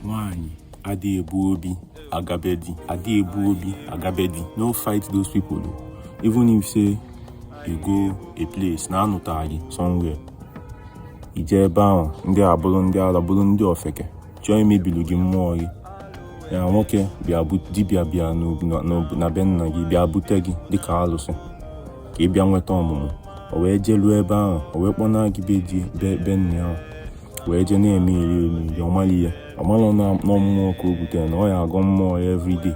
Nwaanyị adịghị ebu obi aga be di, adịghị ebu obi aga be di. No fight those people o. Even if say you go a place na anụta gị somewhere, i jee ebe ahụ, ndị a bụrụ ndị ala, bụrụ ndị ofeke, chọọ imebilu gị mmụọ gị. Ya nwoke bịa dibịa bịa na be nna gị bịa bute gị dịka alụsị ka ị bịa nweta ọmụmụ, o wee jeluo ebe ahụ, o wee kpọna gị be di, be nna ya, wee jee na-eme eri eri. Ọmala ihe ọmalụ na mmụọ ka o butere na ọ ya agọ mmụọ ya everyday.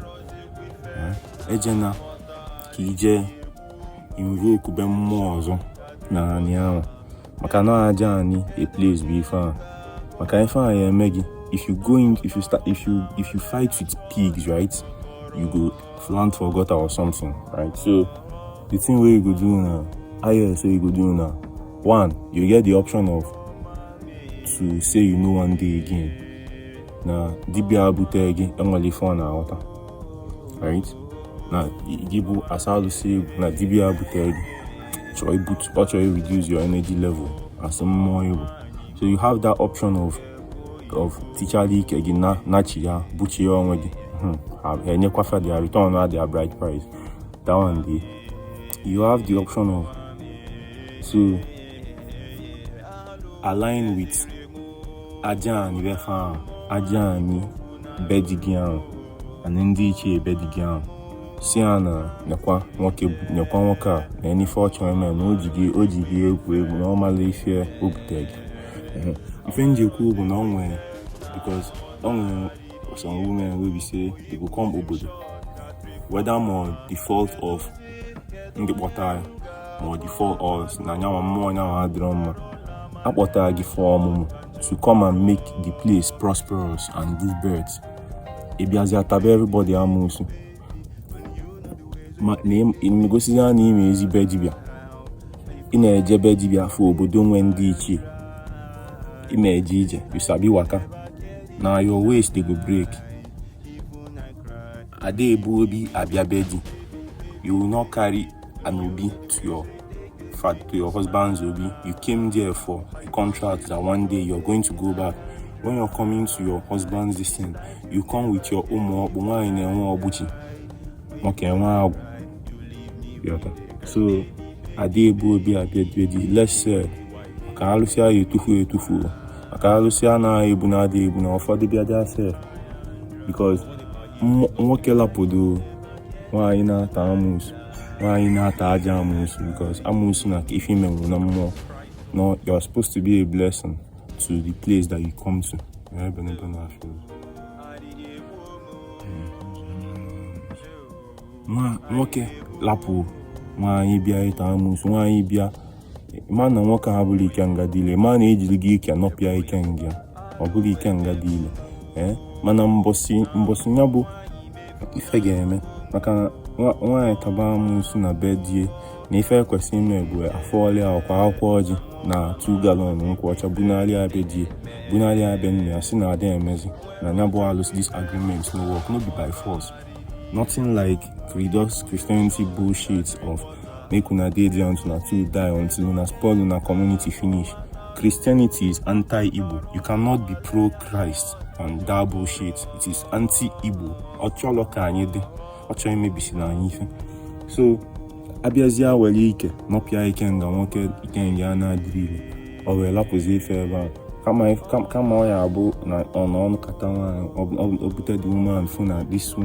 Ejena ka ije invoke be mmụọ ọzọ na anị ahụ, maka na aja anị a place bụ ife ahụ, maka ife ahụ ya eme gị. If you go in, if you start, if you fight with pigs, right, you go land for gutter or something, right? So the thing wey you go do now, I say you go do now, one, you get the option of to say you no wan dey again. Na dibịa bute gị enwere ife ọ na-aghọta, right? Na gị bụ asa alụsị egwu na dibịa bute gị chọrọ ibutu, ọ chọrọ reduce your energy level as mmụọ egwu. So you have that option of tichala ike gị na nachi ya buchie onwe gị, ha enyekwafa their return at their bride price. That one dey. You have the option of to align with aja anị befe ahụ, aja anị be di gị ahụ and ndị ichie be di gị ahụ, si ya na nekwa nwoke, nekwa nwoke a na ife ọ chọrọ ime, na o ji gị egwu egwu, na ọ mara ife o butere gị. Ife m ji ekwu bụ na o nwere, because o nwere some women wey be say they go come obodo, whether ma the fault of ndị kpọtara ya ma the fault of na nyanwa mmụọ nyanwa adịrọ mma. Akpọtara gị for ọmụmụ, to come and make the place prosperous and give birth. Ị bịazi taba everybody amoosu, ma na ị gosizi na ime ezigbo dibịa. Ị na-eje be dibịa afọ obodo nwe ndị ichie, ị na-eje ije, you sabi waka, na your waist dey go break. Ada ebu obi abịa be di. You will not carry an obi to your father, to your husband's obi. You came there for a contract that one day you're going to go back. When you're coming to your husband's this thing, you come with your ụmụ ọkpụ. Nwaanyị na-enwe ọgbụchi, nwoke enwe agwụ. Ịghọta? So ada ebu obi abịa be di. Let's say maka alụsị ahụ etufu etufu, maka alụsị anaghị ebu na ada ebu na ụfọdụ bịa dị sef, because nwoke lapụdo nwaanyị na-ata amoosu, nwaanyị na-ata aja amoosu, because amoosu na ife imenwu na mmụọ. No, you are supposed to be a blessing to the place that you come to. Ebe n'ebe na-afịa ụzọ. Nwa nwoke lapụ nwaanyị bịa ịta amoosu, nwaanyị bịa ma na nwoke a bụrụ ikenga dị ile, ma na ejiri gị ike nọpịa ikenga, ọ bụrụ ikenga dị ile. Ee, mana mbọsị mbọsị ya bụ ife ga-eme, maka na nwaanyị taba amoosu na be die, na ife ekwesị ime bụ afọọlịa ọkwa akwụkwọ ọjị na 2 gallon nkwụ ọcha, bunarị ya be die, bunarị ya be nna ya, si na ada emezi na ya bụ alụsị. This agreement no work, no be by force. Nothing like Credos Christianity bullshit of make una dey there until una two die, until una spoil una community finish. Christianity is anti-Igbo. You cannot be pro-Christ and that bullshit. It is anti-Igbo. Ọ chọrọ ka anyị dị, ọ chọrọ imebisi na anyị ife. So abịazie were ike nọpịa ikenga nwoke, ikenga a na-adịrị ile, ọ wee lapụzi ife ebe ahụ. Kama ọ ya abụ na ọ na ọnụ kata nwaanyị, ọ bute the woman fụ na this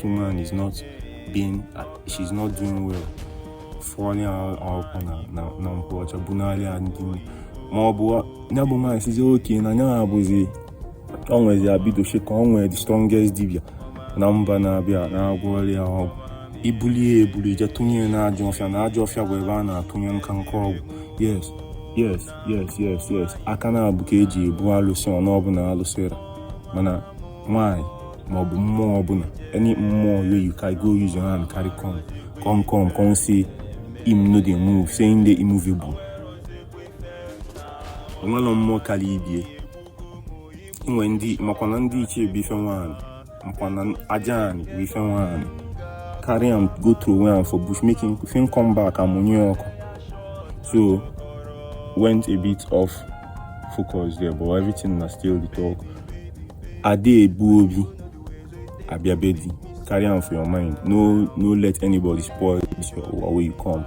woman is not being, she's not doing well, fụọrọ ya akwụkwọ na nkwụ ọcha, bunarị ya ndị ma ọ bụ ya bụ nwaanyị sizie oke na ya abụzi ọ nwezi abidochi ka ọ nwee the strongest dibịa na mba na-abịa na-agwọ ọrịa ọgwụ. Ibuli ya ebuli je tụnye ya n'ajọ ọfịa, na ajọ ọfịa bụ ebe a na-atụnye nka nka ọgwụ. Yes, aka na-abụ ka eji ebu alụsị ọnụ ọbụla alụsịra, mana nwaanyị maọbụ mmụọ ọbụla, any mmụọ wey you can go use your hand carry come, come, come, come say him no dey move, say him dey immovable, onwere mmụọ karịa ibie inwe ndị makwa na ndị ichie bụ ife nwaanyị, makwa na aja anị bụ ife nwaanyị. Carry am go throway am for bush, make him, if him come back, amụnye ọkụ. So went a bit off focus there, but everything na still the talk. Ada ebu obi abịa be di. Carry am for your mind. No let anybody spoil this your ụwa wey you come.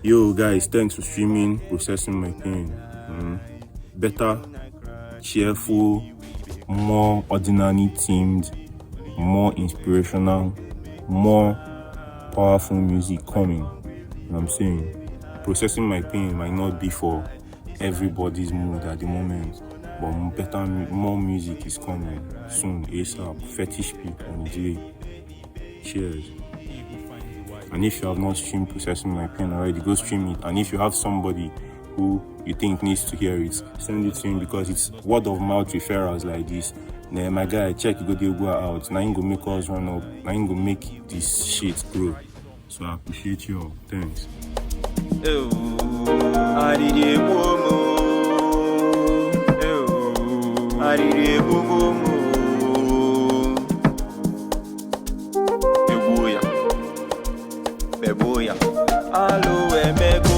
Yo guys, thanks for streaming Processing My Pain. Better, cheerful, more Odinani themed, more inspirational, more powerful music coming. You know what I'm saying? Processing My Pain might not be for everybody's mood at the moment, but better, more music is coming soon, ASAP. Fetish Peak on its way. Cheers. And if you have not streamed Processing My Pain already, go stream it. And if you have somebody who you think needs to hear it, send it to him, because it's word of mouth referrals like this. Nah, my guy, check you go dey go out. Now you go make us run up. Now you go make this shit grow. So I appreciate you all. Thanks. Arịrị egbuo m o. Arịrị egbugo m o. Egbuo ya, begbuo ya, alụ emego.